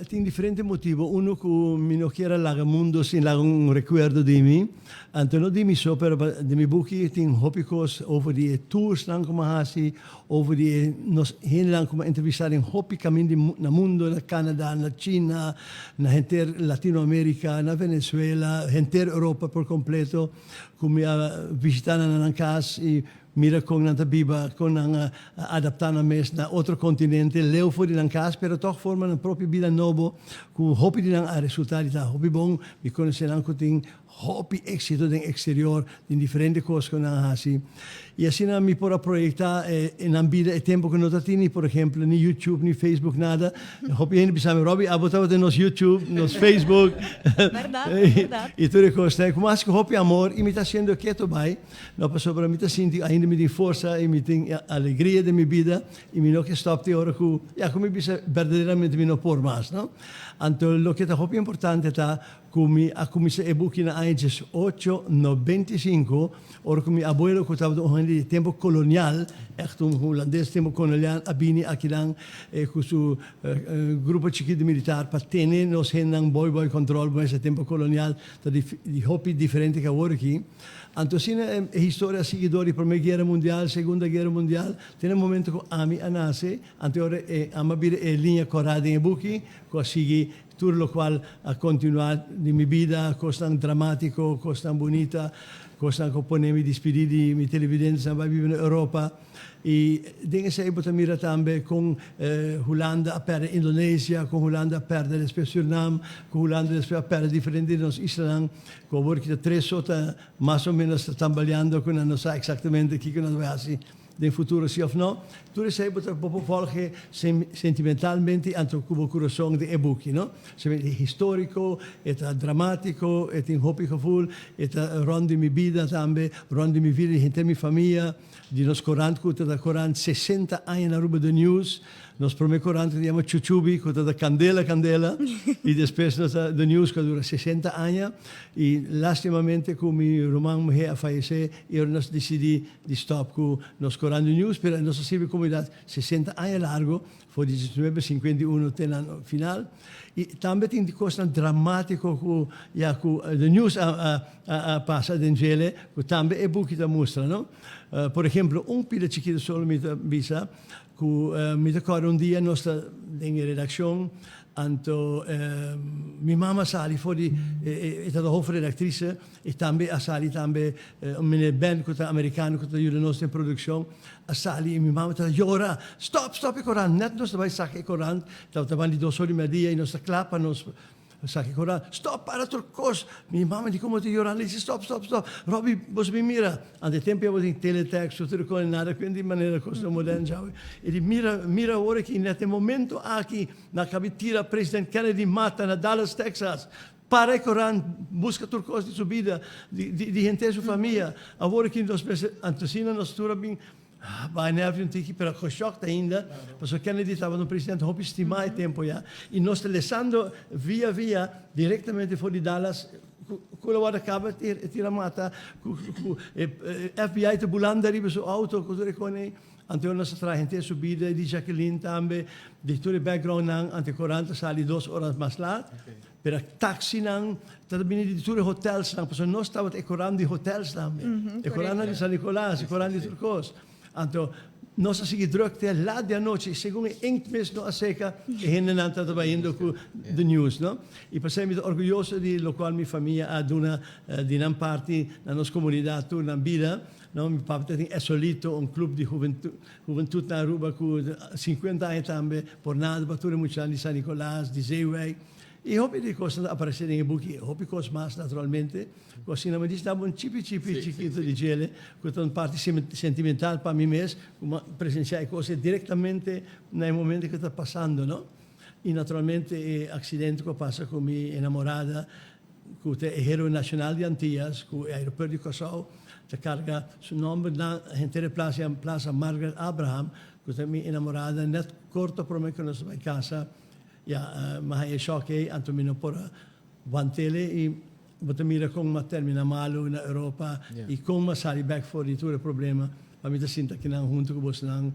Tin diferente motibo. Uno, cu mi no kier a laga mundo sin laga un recuerdo di mi. Anto no di mi so, pero di mi buki tin hopi cos over di e toursnan cu mi a haci, over di e nos hendenan cu mi a entrevista den hopi camin di na mundo, na Canada, na China, na henter Latinoamerica, na Venezuela, henter Europa por completo, cu mi a visita nan na nan cas y mira con nan ta biba, con nan a adapta nan mes na otro continente, leu for di nan cas, pero toch forma nan propio bida nobo, cu hopi di nan a resulta di ta hopi bon. Mi conoce nan cu tin hopi exito den exterior, den diferente cos cu nan a haci. Y asina mi por a proyecta nan bida e tempo cu no ta tin ni, por ehemplo, ni YouTube, ni Facebook, nada. Hopi hende bisa mi: "Robbie, abo tabata nos YouTube, nos Facebook." Berdad, berdad. Y tur e cosnan. Cu mas cu hopi amor, y mi ta haciendo keto bay. No, pasobra mi ta sinti ainda mi tin forsa y mi tin alegria den mi bida y mi no ke stop te ora cu, ya, cu mi bisa berdaderamente mi no por mas, no? Anto loke ta hopi importante ta cu mi a cuminsa e buki na aña 1895, ora cu mi abuelo, cu tabata un hende di tempo colonial, echt un hulandes tempo colonial, a bini akinan cu su grupo chikito di militar pa tene nos hendenan boy boy control. Bo mester, tempo colonial ta di hopi diferente cu awor aki. Anto asina e historia a sigui dor di Prome Guera Mundial, Segunda Guera Mundial, te na momento cu ami a nace. Anto ora e ami a bira e liña cora den e buki cu a sigui tur locual a continua di mi bida, cosnan dramatico, cosnan bunita, cosnan cu a pone mi dispidi di mi televidentenan bay biba na Europa. Y den esey bo ta mira tambe con Hulanda a perde Indonesia, con Hulanda a perde despues Surinam, con Hulanda despues a perde diferente di nos islanan, cu awor kita tres so ta mas o menos ta tambaleando cu nan no sa exactamente kico nan ta bay haci den futuro, si of no. Tur esey bo ta bo por volge sentimentalmente anto cu bo curason den e buki, no? E historico, e ta dramatico, e tin hopi gevoel, e ta rond di mi bida tambe, rond di mi vida di henter mi famia, di nos corant cu ta da corant 60 aña na Aruba, The News. Nos prome corant cu ta yama Chuchubi, cu ta da candela candela, y despues nos ta The News cu a dura 60 aña, y lastimamente cu mi ruman muher a fayece y ora nos dicidi di stop cu nos corant The News, pero nos a sirbi comunidad 60 aña largo, for di 1951 te na final. Y tambe tin cosnan dramatico cu ya cu The News a pasa den djele, cu tambe e buki ta mustra, no? Por ehemplo, un pida chikito solo mi ta bisa, cu mi ta corda un dia nos ta den e redaccion, anto mi mama sali for di, e ta de hoofdredactrice, y tambe a sali tambe un meneer Ben cu ta americano cu ta yuda nos den produccion, a sali y mi mama ta yora: "Stop, stop e corant!" Net nos ta bay saca e corant, tabata ban di 2 or di merdia y nos ta cla pa nos saca e corant. "Stop, para tur cos!" Mi mama di como ta yorando, y dice: "Stop, stop, stop. Robbie, bo bin mira." Ante tempo ya bo tin teletext, tur cos, nada cu di manera cosnan moderno djawe. E di: "Mira, mira awor aki, net e momento aki, nan a caba di tira President Kennedy mata na Dallas, Texas. Para e corant, busca tur cos di su bida, di henter su famia. Awor aki nos mester." Anto asina nos tur a bin bay nervio un tiki, pero geshocked ainda, pasobra Kennedy tabata un presidente hopi stima e tempo ya. Y nos ta lesando via via, directamente for di Dallas, cu lo worde caba tira mata, cu FBI ta bulando ariba su auto, cu tur e cone. Anto nos a traha henter su bida, di Jacqueline tambe, di tur e background nan, anto e corant a sali 2 ora mas laat. Pero taxinan ta bini di tur e hotelsnan, pasobra nos tabata e corant di hotels tambe. E corant di San Nicolas, e corant di tur cos. Anto nos a sigui druk te laat di anochi, segun e inkt mes no a seca, e hendenan tabata bayendo cu The News, no? Y p'esey mi ta orguyoso di locual mi famia a duna di nan parti na nos comunidad tur nan bida. No, mi papa tin Esolito, un club di hubentud na Aruba cu 50 aña tambe, por nada pa tur e muchanan di San Nicolas, di Zeewijk. Y hopi di cosnan ta aparece den e buki, hopi cos mas naturalmente. Cu asina mi dici un chipi chipi chikito di djele, cu ta un parti sentimental pa mi mes, cu presencia e cos directamente na e momento cu ta pasando, no? Y naturalmente e accidente cu a pasa cu mi enamorada, cu ta e heroe nacional di Antillas, cu e aeropuerto di Curaçao ta carga su nomber na henter plaza, Plaza Margaret Abraham, cu ta mi enamorada, net corto prome cu nos bay casa, ya, m'a haya shock ey, anto mi no por wantele y bo ta mira con m'a termina malo na Europa y con m'a sali back for di tur e problema pa mi ta sinta akinan hunto cu bosnan.